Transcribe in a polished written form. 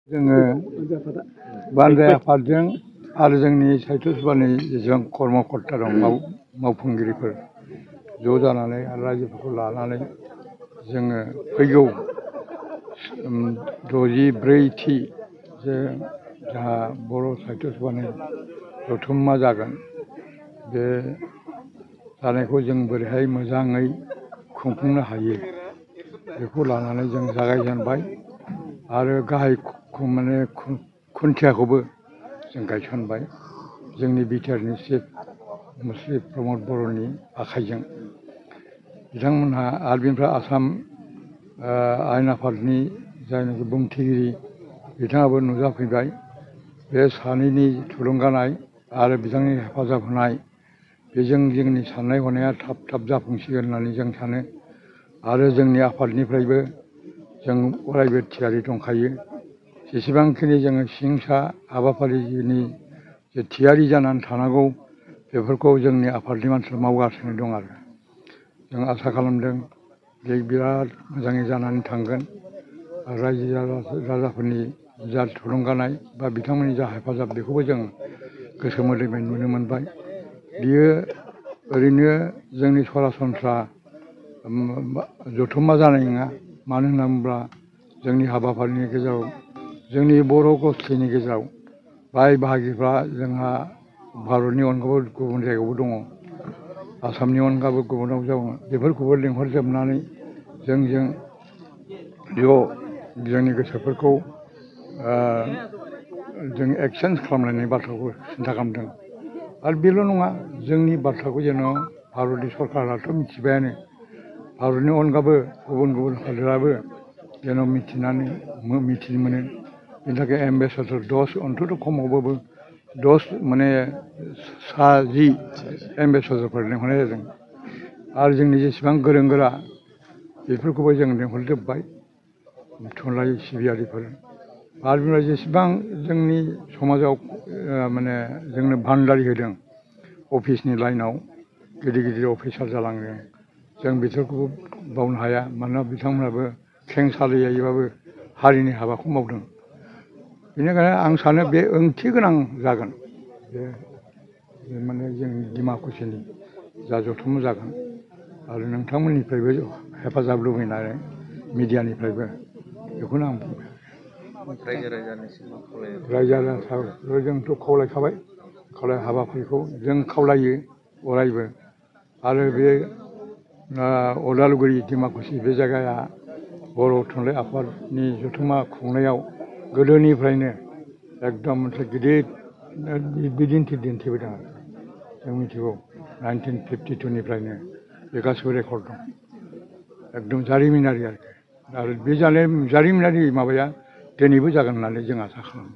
जोङो बानजाय आफादजों आरो जोंनि साहित्य सभानि जेसेबां कर्मकर्ता दं मावफुंगिरिफोर ज' जानानै आरो रायजोफोरखौ लानानै जोङो फैगौ 64थि जे जाहा बर' साहित्य सभानि जथुम्मा जागोन बे जानायखौ जों बोरैहाय मोजाङै खुंफुंनो हायो बेखौ लानानै जों जागायजेनबाय आरो गाहाय माने खुन्थियाखौबो जों गायसनबाय जोंनि बिटिआरनि चिफ मुस्रि प्रमद बर'नि आखाइजों बिथांमोनहा आरो बेनिफ्राय आसाम आयेन आफादनि जायनाखि बुंथिगिरि बिथाङाबो नुजाफैबाय बे सानैनि थुलुंगानाय आरो बिथांनि हेफाजाब होनाय बेजों जोंनि साननाय हनाया थाब थाब जाफुंसिगोन होननानै जों सानो आरो जोंनि आफादनिफ्रायबो जों अरायबो थियारि दंखायो जेसेबांखिनि जोङो सिंसा हाबाफारिनि जे थियारि जानानै थानांगौ बेफोरखौ जोंनि आफादनि मानसिफ्रा मावगासिनो दं आरो जों आसा खालामदों बे बिराद मोजाङै जानानै थांगोन आरो रायजो राजाफोरनि जा थुलुंगानाय बा बिथांमोननि जा हेफाजाब बेखौबो जों गोसो मोदोमै नुनो मोनबाय बियो ओरैनो जोंनि सरासनस्रा जथुम्मा जानाय नङा मानो होनना बुङोब्ला जोंनि हाबाफारिनि गेजेराव जोंनि बर' गस्थिनि गेजेराव बाय बाहागिफ्रा जोंहा भारतनि अनगाबो गुबुन जायगायावबो दङ आसामनि अनगाबो गुबुनाव दङ बेफोरखौबो लिंहरजोबनानै जोंजों ज' जोंनि गोसोफोरखौ जों एक्सचेन्ज खालामलायनाय बाथ्राखौ सिन्था खालामदों आरो बेल' नङा जोंनि बाथ्राखौ जेन' भारतनि सरकाराथ' मिथिबायानो भारतनि अनगाबो गुबुन गुबुन हादोराबो जेन' मिथिनो मोनो बेनि थाखाय एम्बेसाडर 10 अन्तत' खमावबाबो 10 माने 10 एम्बेसाडरफोर लिंहरनाय जादों आरो जोंनि जेसेबां गोरों गोरा बेफोरखौबो जों लिंहरजोब्बाय थुनलाइ सिबियारिफोर आरो बेनिफ्राय जेसेबां जोंनि समाजाव माने जोंनो भान्दारि होदों अफिसनि लाइनाव गिदिर गिदिर अफिसार जालांदों जों बिसोरखौबो बावनो हाया मानोना बिथांमोनहाबो खें सालियायैबाबो हारिनि हाबाखौ मावदों बेनिखायनो आं सानो बे ओंथि गोनां जागोन बे माने जोंनि डिमाकुसिनि जा जथुम्मा जागोन आरो नोंथांमोननिफ्रायबो हेफाजाब लुबैनानै मिडियानिफ्रायबो बेखौनो आं बुंबाय रायजो राजाफोर जोंथ' खावलायखाबाय हाबाफारिखौ जों खावलायो अरायबो आरो बे उदालगुरि डिमाकुसि बे जायगाया बर' थुनलाइ आफादनि जथुम्मा खुंनायाव गोदोनिफ्रायनो एकदम मोनसे गिदिर बिदिन्थि दिन्थिबोदों आरो जों मिथिगौ 1952निफ्रायनो बे गासिबो रेकर्ड दं एकदम जारिमिनारि आरो बे जारिमिनारि माबाया दिनैबो जागोन होननानै जों आसा खालामो।